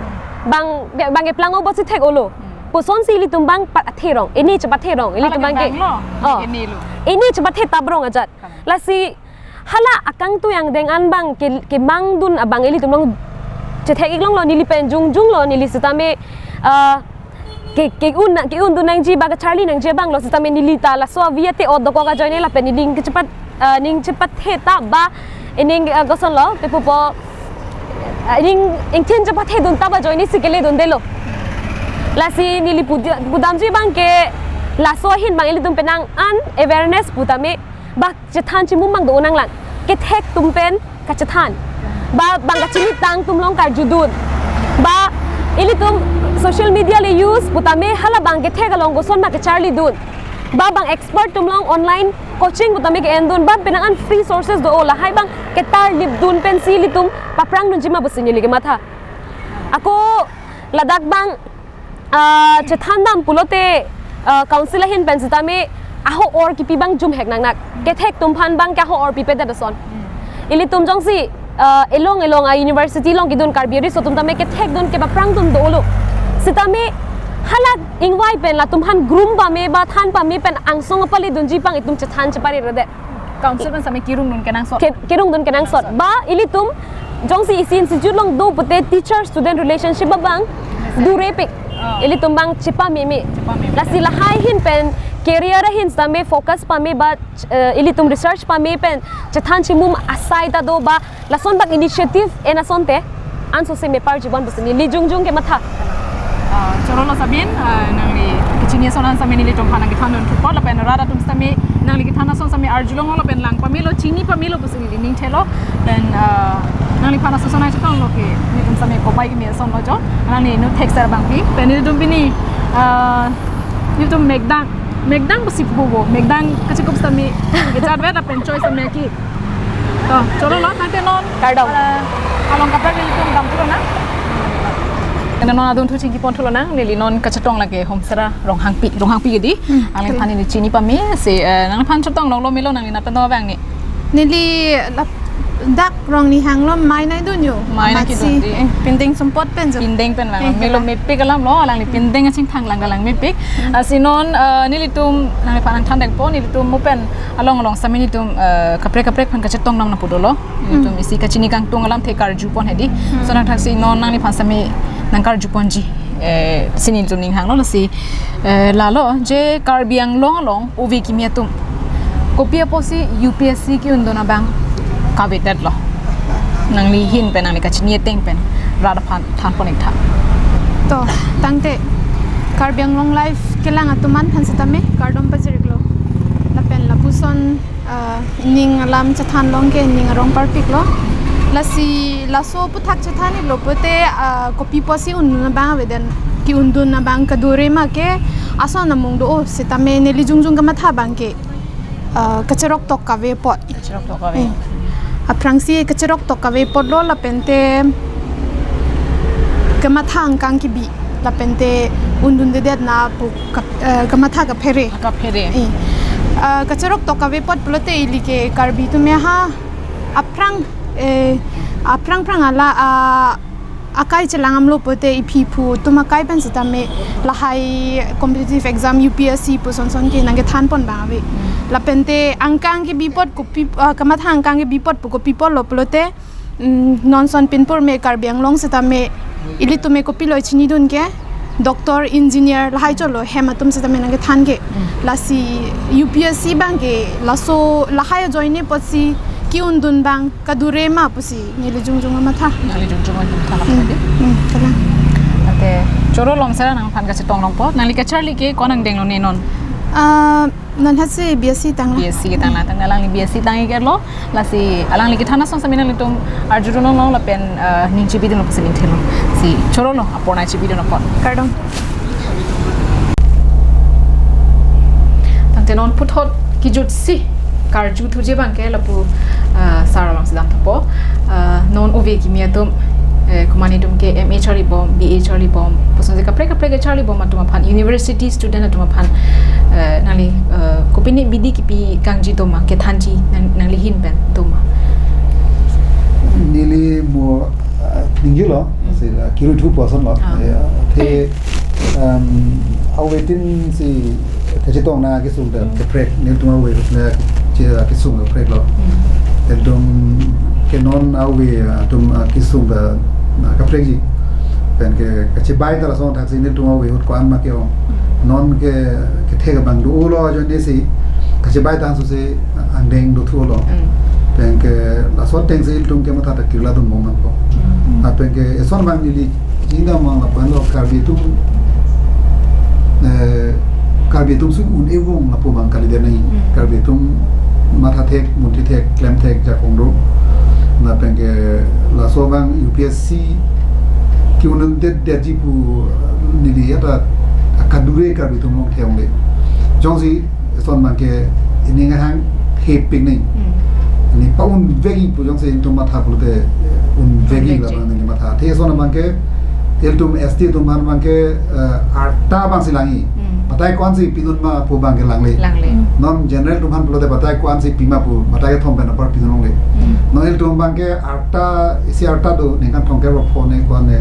Bang, bang keplang o bosi thek-olo. Hmm. Pusonsi ilitum abang pathe rong, ini chepathe rong, ilitum Hala abang ke. keplang lo, Oh. ini lo. Ini chepathe tap rong ajat. Kalang. Lasi hala akangtui angdeng an abang ke, kemangdun abang ilitum along chethek-ik longlo, neli pen jongjonglo, neli sitame, ah, ke, ke-un na, ke-undun nangji ba kacharli nangji abang lo sitame neli ta laso avi ate o dokok ajoine lapen neli ning chepat, ah, ning chepathe ta ba ining, ah, kosonlo pe pupo, ah, ning ingthin chepathedun ta ba ajoine si keledundelo. Lasi neli pudi-, pudamji abang ke laso ahin abang ilitum penang an awareness pu tame ba chethan chimum abang do-o nanglang. Kethek atum pen kachethan. Ba bang kachinitang atum along karjudun. Ba ilitum social media le use pu tame hala bang kethek along koson ma kecharlidun. Ba bang expert atum along online coaching pu tame ke-endun. Ba penang an free sources do-o lahai abang ketarlipdun pensi ilitum paphrangdunji ma pusi neli kematha. Ako ladak abang, ah, chethan dam pulote, ah, council ahin pen sitame aho-or kipi abang jumhek nangnak. Kethek atum aphan abang ke aho-or pipedet ason. Hmm. Ilitum jongsi, ah, elong elong a university along kedun Karbi riso atum tame kethekdun kepaphrangdun dolo. Sitame hala ingvai pen latum aphan groom pame ba than pame pen angsong apaledunji abang itum chethan chepareredet. Council pen sitame kerungdun kenangsot. Ke-, kerungdun kenangsot. Kenangsot. Ba ilitum jongsi isi institute along do pute teacher student relationship abang durepik. Oh. Ilitum abang chepameme. Chepameme. Lasi lahai ahin pen career ahin sitame focus pame ba, eh, ilitum research pame pen chethan chimum asai ta do ba lason bak initiative en asonte ansose me parjibon pusi neli jongjong kematha. Ah, choro lo Sabin, ah, nangli kachini ason an sitame nelitum aphan nangkethandun thupot lapen rat atum sitame nangli kethan ason sitame arjulonglo lapen lang pamelo chini pamelo pusi neli ning thelo. Pen, ah, nangliphan ason ason nangchetonglo ke nelitum sitame kopai keme ason lo jo. Nangli inut thekser abangpi. Pen nelitum pini, ah, nelitum megdang. Megdang pusi pupo. Megdang kachekup sitame kechatvet lapen choi sitame ki Oh, choro lo, tangte non. Kardom. Eh, along kaprek nelitum dam thulo nang. Ena non adun thu chingki pon thulo nang, neli non kachetong lake Homsera Ronghangpi, Ronghangpi kedi. Hmm, alangphan neli chini pame, si, eh, nangphan chetong long lo melo nangli nat pen abang ni. Neli lap-, dak Rongnihang lo mai nai dun yo. Mai nai amatsi, kidun di. Eh, pindeng sumpot pen jo. Pindeng pen bang. Eh, melo kalang. Mepik alam lo, alangli pindeng achingthang lang kalang mepik. Hmm. Lasi non, eh, nelitum, nangphan nangthan dengpo, nelitum mo pen along along sami nelitum, eh, kaprek kaprek aphan kachetong nam napu dolo. Nelitum isi kachini kangtung alamthe karju pon hedi. Hmm. So nangthaksi non nangliphan sami nangkarju ponji. Eh, si nelitum ning hang lo, lasi, eh, lalo je Karbi Anglong along ove kimi atum kopi apotsi U P S C ke-un dun abang kavedet lo. Nangli ahin pen, nangli kachini ateng pen rat aphan than pon ik tha. To, tangte Karbi Anglong Live kelang atum an aphan setame kardom pajir ik lo. Lapen lapuson, ah, ning alam chethan long ke ning arong parpik lo. Lasi laso aphuthak chethan ik lo pute, ah, kopi apotsi un dun abang avedet, ke-un dun abang kadure ma ke ason amung do, oh, setame neli jongjong kamatha abang ke, ah, kacherok tok kave apot. Kacherok tok kave. Hmm. Aphrangsi kacherok tok kave apot lo, lapente kamatha angkang kebi, lapente un dundedet na pu kap-, eh, kamatha kaphere. Kaphere. Eh. Ah, kacherok tok kave apot pulote ili ke Karbi atum ya ha, aphrang, eh, aphrang phrang ala, ah, akai chelang am lo pute iphi phu atum akai pen setame lahai competitive exam U P S C pu son son ke nangkethan pon abang ave. Hmm. Lapente angkang kebi apot kopi, ah, kamatha angkang kebi apot pu kopi apot lo pulote, mm, non son pinpur me Karbi Anglong setame ilitum me kopilo chinidun ke doctor, engineer lahai cholo hem atum setame nangkethan ke. Hmm. Lasi U P S C abang ke laso lahai ajoine apotsi ke-un dun abang kadure ma pusi neli jongjong kamatha. Nangli jongjong kamatha. Hmm. Lagi. Hmm, kalang. Ante choro lo Homsera, nangphan kachetong longpo. Nangli kacharli ke ko-an angdeng lo ne non? Ah, non hasi B S C tanglo. B S C ketanglo, tangte alangli B S C tang ik lo. Lasi alangli kethan ason sami nanglitum arju dun long lapen, eh, ning chebi dun lo pusi ning thelo. Si choro lo, apor nangchebi dun apot. Kardom. Tangte non puthot kejutsi karju thuji abang ke lapu, ah, sar alongsi dam thupo. Ah, non ove kimi atum, eh, komatne atum ke M A charli bom, B A charli bom, puson si kaprek kaprek charli bom atum aphan, university student atum aphan, eh, nangli, eh, kopine bidi kipi kangji do ma, kethanji nang, nangli ahin pen do ma? Neli mo, ah, ningje lo, hmm, si, ah, kiru thu puson lo. Ah. Ya, the, um, awetin si kachetong na kesung ta, hmm, kaprek, nelitum ave na che kesung kaprek lo. Hmm. Nelitum ke non ave atum, ah, kesung ta, ah, kaprekji. Pen ke kachebai ta lason thaksi nelitum ave ahut ko-an ma ke-ong. Hmm. Non ke kethe abang do lo ajoine si kachebai ta ansu si angdeng do thulo. Hmm. Pen ke laso ateng si nelitum kematha ta kirla dun bom nangpo. Hmm. Ah, pen ke eson abang neli chini dam abang lapu-an lo Karbi atum, eh, Karbi atum si un-e vong lapu abang kalidet nai. Hmm. Karbi atum matha thek, munthi thek, klem thek ajakong do. Lapen ke laso abang U P S C ke-un dundedetji pu neli ya ta kadure Karbi atum along the-ongle. Jongsi eson abang ke ining hang thepik nai. Hmm. Ini pa-un vekji pu jongsi nelitum matha pulote un vekji. Un vekji. Labang neli matha. The eson abang ke ilitum S T atum aphan abang ke, eh, arta abang si langji. Hmm. Batai ko-an si pidun ma pu abang ke langle. Langle. Hmm. Non general atum aphan pulote batai ko-an si pima pu, batai kethom pen apar pidun longle. Hmm. Non ilitum abang ke arta, isi arta do, ningkan thomkep ra phone ko-an ne.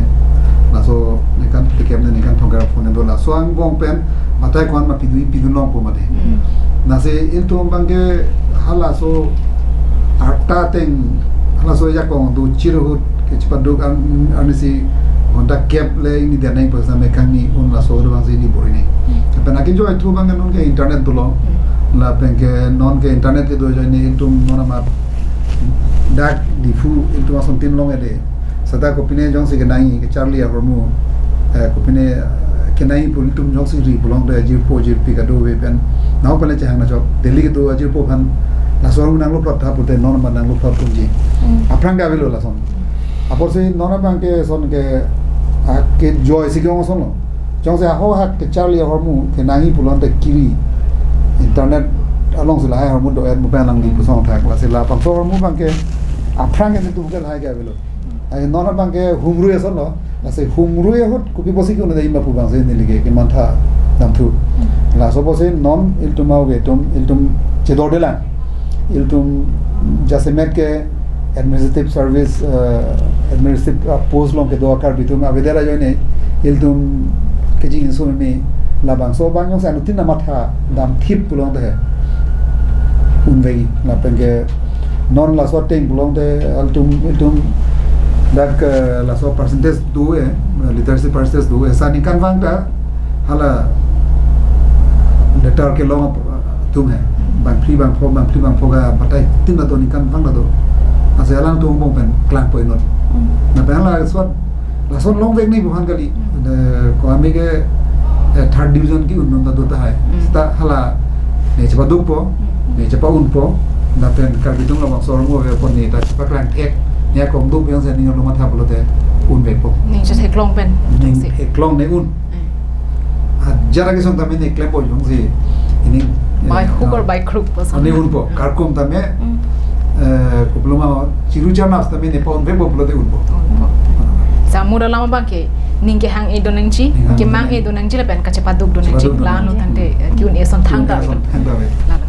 Laso ningkan phlikep ne, ningkan thomkep ra phone do, laso angbong pen batai ko-an ma pidun, pidun long pu mati. Hmm. Lasi ilitum abang ke halaso arta ateng, halaso ajakong do chirhut ke chepaduk an, anisi ghonta kep le ingni dia nai pesa me kangni un laso do abang si ingni bor-i nai. Hmm. Lapen akejoi thu abang ke non ke internet dolo. Hmm. Lapen ke non ke internet kedo ajoine ilitum non amat dak Diphu ilitum asontin long ede. Seta kopine jongsi kenangji kecharli ahormu, eh, kopine, eh, kenangji pu ilitum jongsi ri pulote ajirpo ajirpi kadokave pen nang pale chehang nangchok. Delhi kedo ajirpo aphan laso ahormu nanglo plot tha pute non ma nanglo plot ponji. Hmm. Aphrang ke avelo lason. Apotsi non abang ke son ke, ah, kejoi si ke-ong ason lo. Jongsi ahok ahak kecharli ahormu kenangji pulote kiri. Internet alongsi lahai ahormu do-et mo pen nangli pusong thak, lasi labangso ahormu abang ke Aphrang ke nelitum ke lahai ke avelo. Ai non abang ke humrui ason lo. Lasi humrui ahut kopi pusi ke-un-e dei ma pu abang si neli ke kemantha damthu. Laso pusi non ilitum au ke ilitum, ilitum chedordelang. Ilitum jasemet ke administrative service, eh, administrative, ah, post along kedo Karbi atum avedet ajoine ilitum kejing insu meme, labangso abang jongsi anuttin amatha damthip pulote he unvek, lapen ke non laso ateng pulote ilitum, ilitum dak, eh, laso percentage do-e, literacy percentage do-e, sa ningkanvang ta hala letter kelong atum he, bangphli bangpho, bangphli bangpho kabatai tin ta do, ningkanvang ta do. Lasi alangtum angbong pen klangpoi non. Hmm. Lapen hala lason, lason longvek nangji pu aphan kali. Hmm. Eh, ko ami ke, eh, third division ke-un non ta do tahai. Hmm. Seta hala ne chepadukpo, hmm, ne chepavangpo, lapen Karbi atum labangso arong ave apot ne ta chepaklang thek, ne akong do pen si ning arlo matha pulote unvekpo. Ning chetheklong pen. Ning theklong ne un. Hmm. Ajat akesung tame ne klempo jongsi ining, by, eh, hook or by crook pu ason. Ne unpo. Hmm. Karkom tame, hmm, eh, kopiloma chiru charnas tame ne pa-unvekpo pulote unpo. Unpo. Sa mura lama abang ke ning kehang-e do nangji, ning hang-e do nangji, kemang-e do nangji lapen kachepaduk do nangji. Chepaduk do nang. Lalo tangte, eh, ke-un-e ason thangta. Ke-un-e ason thangta ave. Lalo.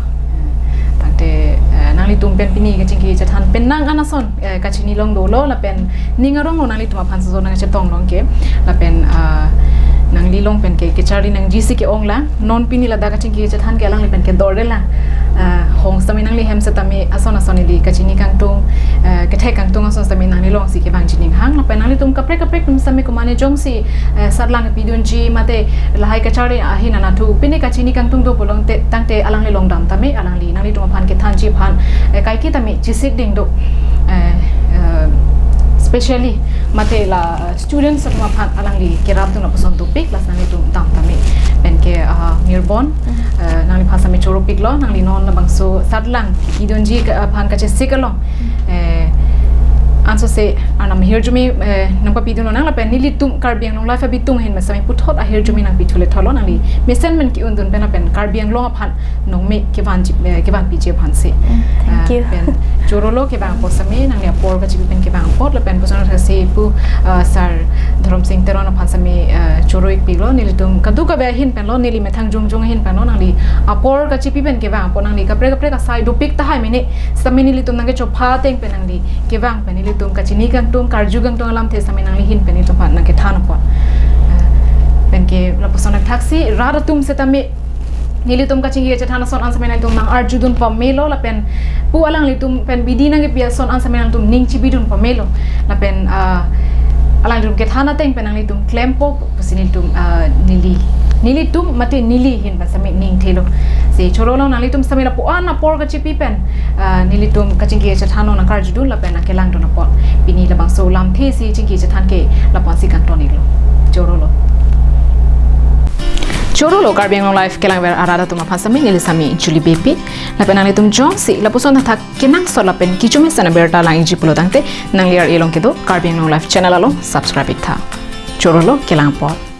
Tangte, eh, nanglitum pen pini kachingki kachethan penang an ason, eh, kachini long dolo lapen ning arong lo nanglitum aphan so nangchetong long ke. Lapen, ah, nangli long pen ke kecharli nangji si ke-ong lang. Non pini ladak kachingki kachethan ke alangli pen kedordelang. Ah, hong sitame nangli hem sitame ason ason ili kachini kangtung, eh, kethek kangtung ason sitame nangli long si kevangji ning hang. Lapen nanglitum kaprek kaprek atum sitame komane jongsi, eh, satlang pidunji mate lahai kacharli ahin anatthu pini kachini kangtung do pulote tangte alangli long dam tame, alangli nanglitum aphan kethanji aphan, eh, kaike tame chesik ding do. Eh, eh, specially mate la, eh, students atum aphan alangli kerapdun lapuson dopik, lasi nanglitum dam tame. Pen ke, ah, Mirbon, eh, nangliphan sitame choropiklo, nangli non labangso satlang pidunji ke aphan kachesik along. Eh, ansose arnam ahirjume, eh, nangpapidun lonang lapen nelitum Karbi Anglong Live abitung ahin sitame puthot ahirjume nangpithu le tholo, nangli mesen men ke-undun pen lapen Karbi Anglong aphan nangme kevanji, eh, kevanpiji aphan si. Mm, thank you. Ah, pen chorolo kevang apot sitame, nangli apor kachipi pen kevang apot, lapen puson thasi pu, ah, Sir Dhorom Sing Teron aphan sitame, ah, choro-ikpiklo, nelitum kadokave ahin penlo, neli methang jongjong ahin penlo, nangli apor kachipi pen kevang apot, nangli kaprek kaprek asai dopik tahai mene, sitame nelitum nangkechopha ateng pen nangli kevang pen nelitum kachini kangtung, karju kangtung alamthe sitame nangli ahin pen nelitum aphan nangkethan apot. Ah, pen ke lapuson thaksi, rat atum sitame nelitum kachingki kachethan ason an sitame nangtum nang-arjudun pamelo lapen pu alanglitum pen bidi nangkepi ason an sitame nangtum ning chibidun pamelo. Lapen, ah, alanglitum kethan ateng pen nanglitum klempo pusi nelitum, ah, neli, nelitum mate neli ahin pen sitame ning thelo. Si chorolo nanglitum sitame lapu-an apor kachipi pen, ah, nelitum kachingki kachethan nangkarjudun lapen nangkelangdun apot. Pini labangso alamthe si chingki chethan ke lapu-an si kangton-iklo. Chorolo. Chorolo Karbi Anglong Live kelangver arat atum aphan sitame neli sitame Julie Beypi. Lapen nanglitum jongsi lapuson thakthak kenangsot lapen kechomesen abirta langji pulo tangte nangli ar-e along kedo Karbi Anglong Live channel along subscribe-iktha. Chorolo kelang apot.